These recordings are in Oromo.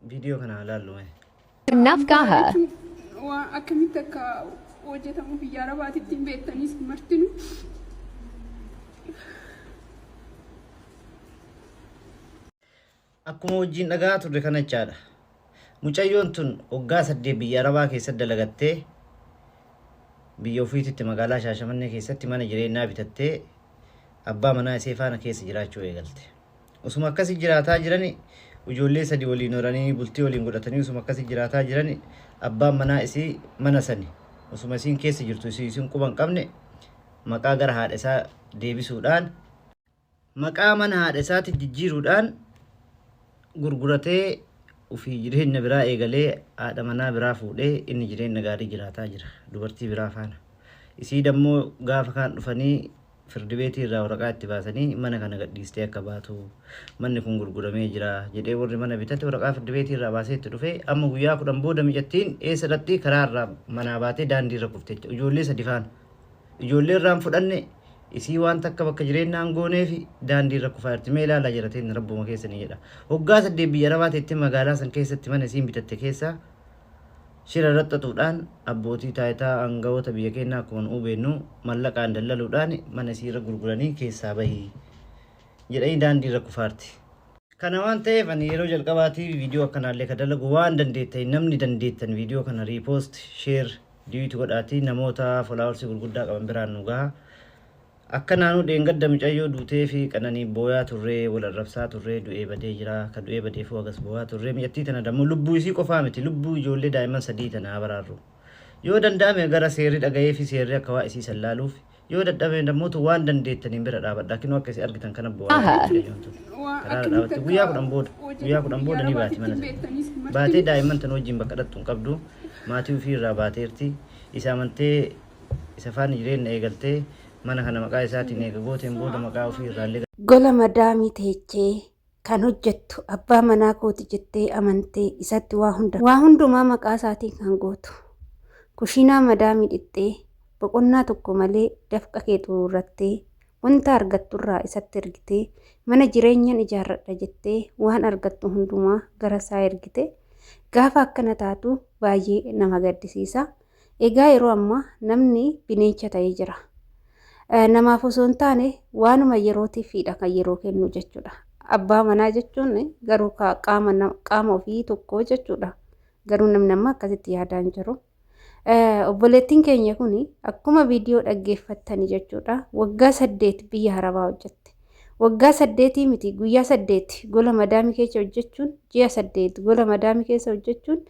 Viidiyoo kana haa laallu mee. Naaf Hangaa gaha. jechuun waan akkamitti akka hojjetamu biyya arabaatitti hin beektanis martinu. Akkuma wajjin dhaga'aa turre kana jechaadha. Mucayyoon tun waggaa 8 biyya Arabaa keessatti dalagattee biyya ofiititti magaalaa Shaashamannee keessatti mana jireenyaa bitattee abbaa manaa isee faana keessa jiraachuu eegalte. Osuma akkasi jiraataa jirani ijoollee sadi waliin horanii bultii waliin godhatanii osuma akkasi jiraataa jirani abbaan manaa isii mana sani osuma isiin keessa jirtu isii isiin quba hin qabne maqaa gara haadha isaa deebisuudhaan maqaa mana haadha isaatti jijjiiruudhaan gurguratee ofii jireenya biraa eegalee haadha manaa biraa fuudhee inni jireenya gaarii jiraataa jira dubartii biraa faana. Isii dammoo gaafa kaan dhufanii Firdibeetii irraa waraqaa itti baasanii mana kana gadhiistee akka baatu manni kun gurguramee jira jedhee warri mana bitate waraqaa firdibeetii irraa baasee itti dhufee amma guyyaa 10 booda micattiin eessa dhaqxii karaa irraa manaa baatee daandii irra kufte jechuudha. Ijoollee sadi faana. Ijoollee irraa hin fudhanne isii waan takka bakka jireennaa hin gooneefi daandii irra kufaa jirti. Mee ilaalaa jira teen rabbuma keessanii jedha. Waggaa 8 biyya arabaa teettee magaalaa san keessatti mana isiin bitatte keessaa Shira irratti xaxuudhaan abbootii taayitaa aangawoota biyya keennaa akkuma nu'uu beennu mallaqaan dallaluudhaan mana isii irra gurguranii keessaa bahi jedhanii daandii irra kufaarti. Kana waan ta'eef ani yeroo jalqabaatii viidiyoo akkanaallee ka dalagu waan dandeettan namni dandeettan viidiyoo kana repost, share, duet godhaatii namoota followers gurguddaa qaban biraan nu gaha. Akkanaanuu dheengadda micayyoo duuteefi Qananii booyaa turree wal arrabsaa turree du'ee badee jira ka du'ee badeefuu hagas booyaa turree micattii tana dammoo lubbuu isii qofaa miti lubbuu ijoollee daa'imman sadi'ii tana haa baraarru yoo danda'ame gara seerri dhagayeefi seerri akka waa isii san laaluuf yoo dadhabame dammootu waan dandeettaniin bira dhaabadhaa kinoo akka isin argitan kana boo'aa jirti micayyoon tun karaarra dhaabatte guyyaa 10 booda guyyaa 10 booda ni baati mana sanii baatee daa'imman tana wajjiin bakka dhaqxu hin qabdu maatii ufii irraa baateerti isa amantee isa faana jireenna eegaltee mana kana maqaa isaatiin eega gooteen booda maqaa ofii irraallee Gola madaamii teechee kan hojjettu abbaa manaa kooti jettee amantee isatti waa hunda waa hundumaa maqaa isaatiin kan gootu. Kushiinaa madaamii dhixxee boqonnaa tokko malee dafqa kee xuruurrattee wanta argatturraa isatti ergitee mana jireenyan ijaarradha jettee waan argattu hundumaa gara isaa ergite. Gaafa akkana taatu baay'ee nama gaddisiisa. Egaa yeroo ammaa namni bineencha ta'ee jira. Namaaf osoo hin taane waanuma yerootiifidha kan yeroo kennu jechuudha. Abbaa manaa jechuun garuu qaama qaama ofii tokko jechuudha. Garuu namni amma akkasitti yaadaa hin jiru. Obboleettiin keenya kun akkuma viidiyoo dhaggeeffattani jechuudha. Waggaa 8 biyya Arabaa hojjette. Waggaa saddeetii miti guyyaa 8 gola madaamii keessa hojjechuun ji'a 8 gola madaamii keessa hojjechuun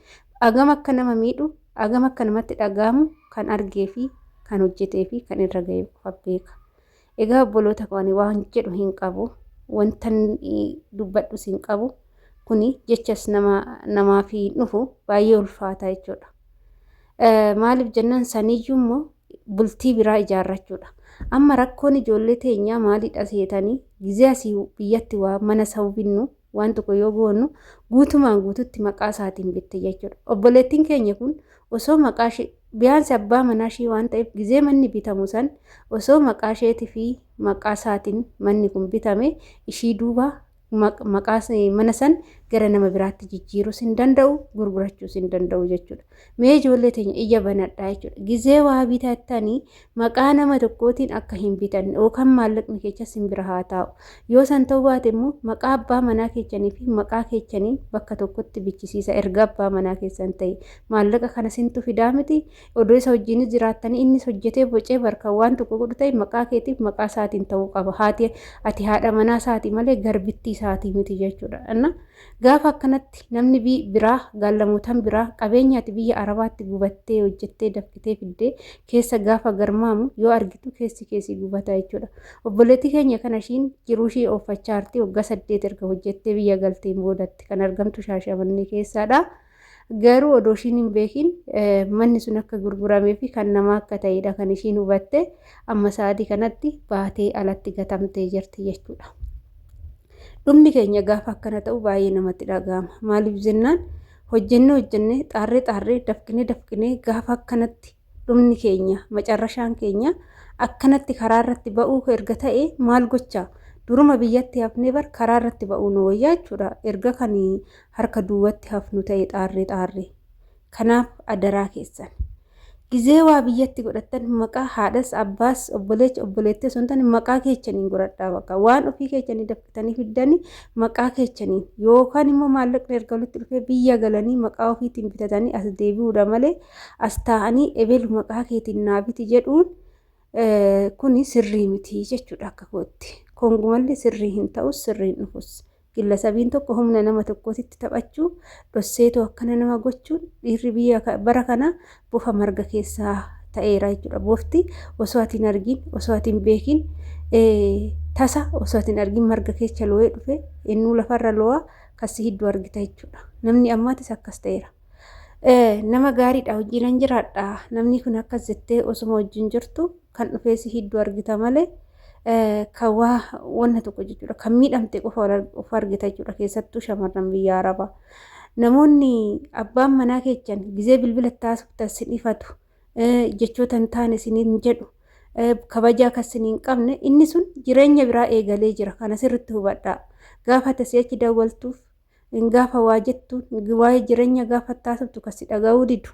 agam akka nama miidhu agam akka namatti dhaga'amu kan argee fi kan hojjetee fi kan irra ga'e qofa beeka. Egaa obboloota koo ani waan jedhu hin qabu wantan dubbadhus hin qabu kuni jechas nama namaaf hin dhufu baay'ee ulfaata jechuudha. Maaliif jennaan saniyyuu immoo bultii biraa ijaarrachuudha. Amma rakkoon ijoollee teenyaa maalidha seetanii gizee asii biyyatti waa mana sawu binnu waan tokko yoo goonu guutumaan guututti maqaa isaatiin bitte jechuudha. Obboleettiin keenya kun osoo maqaa ishee biyaansi abbaa manaa ishee waan ta'eef gizee manni bitamu san osoo maqaa isheetii fi maqaa isaatiin manni kun bitame ishii duuba maqaa mana san gara nama biraatti jijjiiruus hin danda'u gurgurachuus hin danda'u jechuudha. Mee ijoollee teenya ija banadhaa jechuudha. Gizee waa bitattanii maqaa nama tokkootiin akka hin bitanne yookaan maallaqni keechas hin bira haa taa'u. Yoo san ta'uu baate immoo maqaa abbaa manaa keechanii fi maqaa keechaniin bakka tokkotti bichisiisa erga abbaa manaa keessan ta'e maallaqa kana sintu fidaa miti Odoo isa wajjiinis jiraattanii innis hojjetee bocee bar kan waan tokko godhu ta'e maqaa keetiif maqaa isaatiin ta'uu qaba. Haati ati haadha manaa isaatii malee garbittii isaatii miti jechuudha. Inna gaafa akkanatti namni biraa gaallamotan biraa qabeenya ati biyya Arabaatti gubattee hojjettee dafqitee fiddee keessa gaafa garmaamu yoo argitu keessi keessi gubata jechuudha. Obboleettii keenya kana ishiin jiruu ishii ooffachaa jirti waggaa 8 erga hojjettee biyya galteen boodatti kan argamtu Shaashamannee keessaadha. Garuu odoo ishiin hin beekin manni sun akka gurguramee fi kan namaa akka ta'edha kan ishiin hubatte amma sa'aatii kanatti baatee alatti gatamtee jirti jechuudha. Dhumni keenya gaafa akkana ta'u baay'ee namatti dhaga'ama. Maaliif jennaan hojjennee hojjennee xaarree xaarree dafqinee dafqinee gaafa akkanatti dhumni keenya macarrashaan keenya akkanatti karaa irratti ba'uu erga ta'e maal gochaa Duruma biyyatti hafnee bar karaa irratti ba'uu nu wayyaa jechuudha. Erga kan harka duwwaatti hafnu ta'e xaarree xaarree. Kanaaf adaraa keessan. Gizee waa biyyatti godhattan maqaa haadhas abbaas obboleecha obboleettii osoo hin taane maqaa keechaniin godhadhaa bakka waan ofii keechanii dafqitanii fiddanii maqaa keechaniin yookaan immoo maallaqni erga walitti dhufee biyya galanii maqaa ofiitiin bitatanii as deebi'uudha malee as taa'anii ebelu maqaa keetiin naa biti jedhuun kuni sirrii miti jechuudha akka kootti. Kongumallee sirrii hin ta'us sirrii hin dhufus. Gillasabiin tokko humna nama tokkootitti taphachuu dhosseetoo akkana nama gochuun dhiirri biyya bara kana bofa marga keessaa ta'eera jechuudha. Bofti osoo ati hin argin osoo ati hin beekin tasa osoo ati hin argin marga keessa loo'ee dhufe innuu lafarra loo'a kassi hidduu argita jechuudha. Namni ammaatis akkas ta'eera. Nama gaariidha wajjinan jiraadha namni kun akkas jettee osuma wajjin jirtu kan dhufee si hidduu argita malee kan waa wanna tokko jechuudha kan miidhamte qofa of argita jechuudha keessattuu shamarran biyya arabaa. Namoonni abbaan manaa keechan gizee bilbila taasiftan sin ifatu jechoota hin taane sinin jedhu kabajaa kan sin hin qabne inni sun jireenya biraa eegalee jira kana sirritti hubadhaa. Gaafa tasii achi dawwaltuuf gaafa waa jettu waa'ee jireenya gaafa taasiftu kan si dhaga'uu didu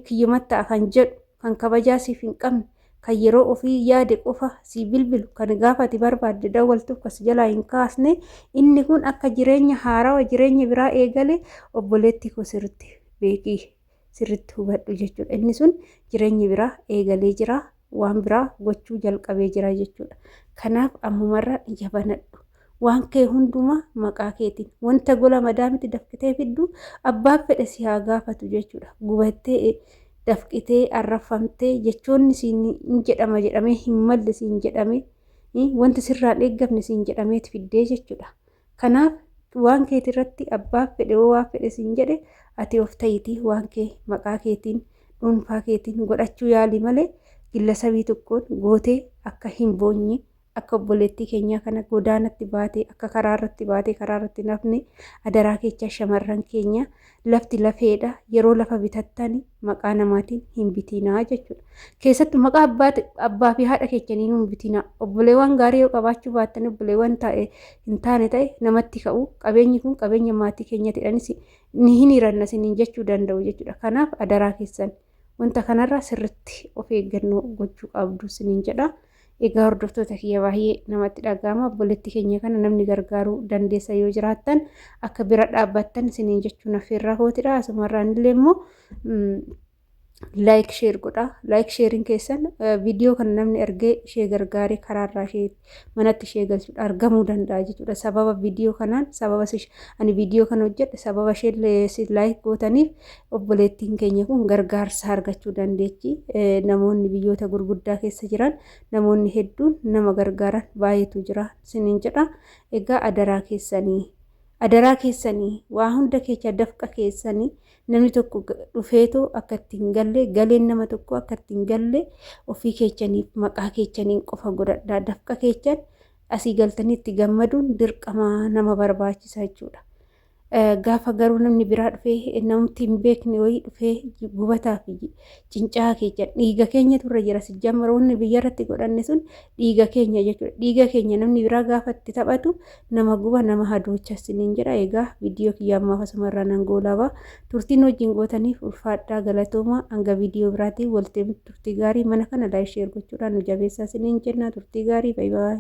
kiyyumatti kan jedhu kan kabajaa siif hin qabne kan yeroo ofii yaade qofa si bilbilu kan gaafa ati barbaadde dawwaltuuf kan si jalaa hin kaasne inni kun akka jireenya haarawa jireenya biraa eegale obboleettii koo sirritti beekii sirritti hubadhu jechuudha. Inni sun jireenya biraa eegalee jira waan biraa gochuu jalqabee jira jechuudha. Kanaaf ammumarra ija banadhu. Waan kee hundumaa maqaa keetiin wanta gola madaamitti dafqitee fiddu abbaan fedhe si haa gaafatu jechuudha. Gubattee dafqitee arrafamtee jechoonni siin hin jedhama jedhamee hin malle siin jedhamee wanti sirraan eeggamne siin jedhameet fiddee jechuudha. Kanaaf waan keetirratti abbaan fedhe waan fedhe siin jedhe ati of ta'iitii waan kee maqaa keetiin dhuunfaa keetiin godhachuu yaali malee gillasabii tokkoon gootee akka hin boonye akka obboleettii keenyaa kana godaanatti baatee akka karaa irratti baatee karaa irratti nafne adaraa keechaa shamarran keenya lafti lafeedha yeroo lafa bitattani maqaa namaatiin hin bitinaa jechuudha. Keessattuu maqaa abbaa fi haadha keechaniin hin bitinaa. Obboleewwan gaarii yoo qabaachuu baattan obboleewwan taa'e hin taane ta'e namatti ka'u qabeenyi kun qabeenya maatii keenyati jedhanis ni hin hiranna isiniin jechuu danda'u jechuudha. Kanaaf adaraa keessan wanta kanarraa sirritti of eeggannoo gochuu qabdu isiniin jedha. Egaa hordoftoota kiyya baay'ee namatti dhaga'ama. Obboleettii keenya kana namni gargaaruu dandeessa yoo jiraattan akka bira dhaabbattan isiniin jechuun affeerraa kootidha. Asumarraan illee immoo like share godha. Like shareiin keessan viidiyoo kana namni argee ishee gargaaree karaarraa ishee manatti ishee galchuudha argamuu danda'a jechuudha. Sababa viidiyoo kanaan sababa ani viidiyoo kana hojjedhe sababa ishee like gootaniif obboleettiin keenya kun gargaarsa argachuu dandeechi. Namoonni biyyoota gurguddaa keessa jiran namoonni hedduun nama gargaaran baay'eetu jira isiniin jedha. Egaa adaraa keessanii adaraa keessanii waa hunda keessa dafqa keessanii namni tokko dhufeetoo akka ittiin galle galeen nama tokko akka ittiin galle ofii keechaniif maqaa keechaniin qofa godhadhaa. Dafqa keechan asii galtanii itti gammaduun dirqama nama barbaachisa jechuudha. Gaafa garuu namni biraa dhufee namti hin beekne wayii dhufee gubataa fi cincaa keechan dhiiga keenya turre jira sijjammaroonni biyya irratti godhanne sun dhiiga keenya jechuudha. Dhiiga keenya namni biraa gaafa itti taphatu nama guba nama hadoocha isiniin jedha. Egaa viidiyoo kiyya ammaaf asumarraa nan goolaba. Turtiin wajjin gootaniif ulfaadhaa galatooma hanga viidiyoo biraatiin walitti turtii gaarii mana kana like share gochuudhaan nu jabeessaa isiniin jenna. Turtii gaarii bye bye.